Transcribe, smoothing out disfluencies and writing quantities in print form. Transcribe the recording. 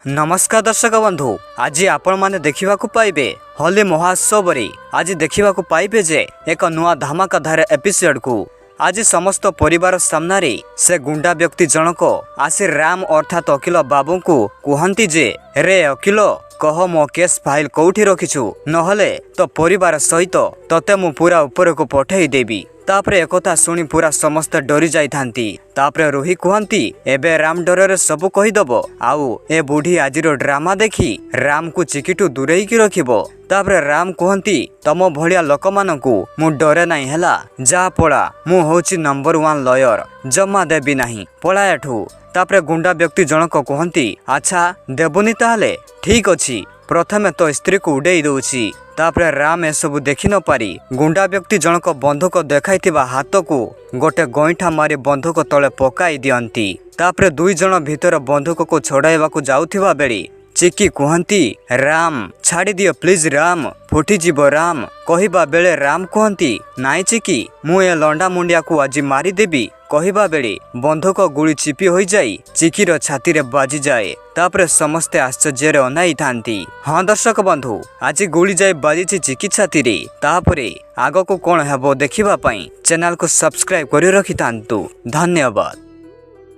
ନମସ୍କାର ଦର୍ଶକ ବନ୍ଧୁ, ଆଜି ଆପଣମାନେ ଦେଖିବାକୁ ପାଇବେ ହୋଲି ମହୋତ୍ସବରେ ଆଜି ଦେଖିବାକୁ ପାଇବେ ଯେ ଏକ ନୂଆ ଧମାକାଦାର ଏପିସୋଡକୁ। ଆଜି ସମସ୍ତ ପରିବାର ସାମ୍ନାରେ ସେ ଗୁଣ୍ଡା ବ୍ୟକ୍ତି ଜଣକ ଆସି ରାମ ଅର୍ଥାତ୍ ଓକିଲ ବାବୁଙ୍କୁ କୁହନ୍ତି ଯେ, ରେ ଓକିଲ, କହ ମୋ କେସ୍ ଫାଇଲ କୋଉଠି ରଖିଛୁ, ନହେଲେ ତୋ ପରିବାର ସହିତ ତତେ ମୁଁ ପୁରା ଉପରକୁ ପଠେଇ ଦେବି। ତାପରେ ଏକଥା ଶୁଣି ପୁରା ସମସ୍ତେ ଡରି ଯାଇଥାନ୍ତି। ତାପରେ ରୁହି କୁହନ୍ତି, ଏବେ ରାମ ଡରରେ ସବୁ କହିଦବ ଆଉ ଏ ବୁଢୀ ଆଜିର ଡ୍ରାମା ଦେଖି ରାମକୁ ଚିକିଠୁ ଦୂରେଇକି ରଖିବ। ତାପରେ ରାମ କୁହନ୍ତି, ତମ ଭଳିଆ ଲୋକମାନଙ୍କୁ ମୁଁ ଡରେ ନାହିଁ, ହେଲା, ଯା ପଳା, ମୁଁ ହଉଛି ନମ୍ବର ୱାନ୍ ଲୟର, ଜମା ଦେବି ନାହିଁ, ପଳା ଏଠୁ। ତାପରେ ଗୁଣ୍ଡା ବ୍ୟକ୍ତି ଜଣକ କୁହନ୍ତି, ଆଚ୍ଛା, ଦେବୁନି ତାହେଲେ ଠିକ ଅଛି, ପ୍ରଥମେ ତୋ ସ୍ତ୍ରୀକୁ ଉଡେଇ ଦଉଛି। ତାପରେ ରାମ ଏସବୁ ଦେଖି ନପାରି ଗୁଣ୍ଡା ବ୍ୟକ୍ତି ଜଣକ ବନ୍ଧୁକ ଦେଖାଇଥିବା ହାତକୁ ଗୋଟେ ଗଇଁଠା ମାରି ବନ୍ଧୁକ ତଳେ ପକାଇ ଦିଅନ୍ତି। ତାପରେ ଦୁଇ ଜଣ ଭିତର ବନ୍ଧୁକକୁ ଛଡ଼ାଇବାକୁ ଯାଉଥିବା ବେଳେ ଚିକି କୁହନ୍ତି, ରାମ, ଛାଡ଼ିଦିଅ ପ୍ଲିଜ ରାମ, ଫୁଟିଯିବ ରାମ। କହିବା ବେଳେ ରାମ କୁହନ୍ତି, ନାଇଁ ଚିକି, ମୁଁ ଏ ଲଣ୍ଡା ମୁଣ୍ଡିଆକୁ ଆଜି ମାରିଦେବି। କହିବା ବେଳେ ବନ୍ଧୁକ ଗୁଳି ଚିପି ହୋଇଯାଇ ଚିକିର ଛାତିରେ ବାଜିଯାଏ। ତାପରେ ସମସ୍ତେ ଆଶ୍ଚର୍ଯ୍ୟରେ ଅନାଇଥାନ୍ତି। ହଁ ଦର୍ଶକ ବନ୍ଧୁ, ଆଜି ଗୁଳି ଯାଇ ବାଜିଛି ଚିକି ଛାତିରେ। ତାପରେ ଆଗକୁ କଣ ହେବ ଦେଖିବା ପାଇଁ ଚ୍ୟାନେଲକୁ ସବସ୍କ୍ରାଇବ କରି ରଖିଥାନ୍ତୁ। ଧନ୍ୟବାଦ।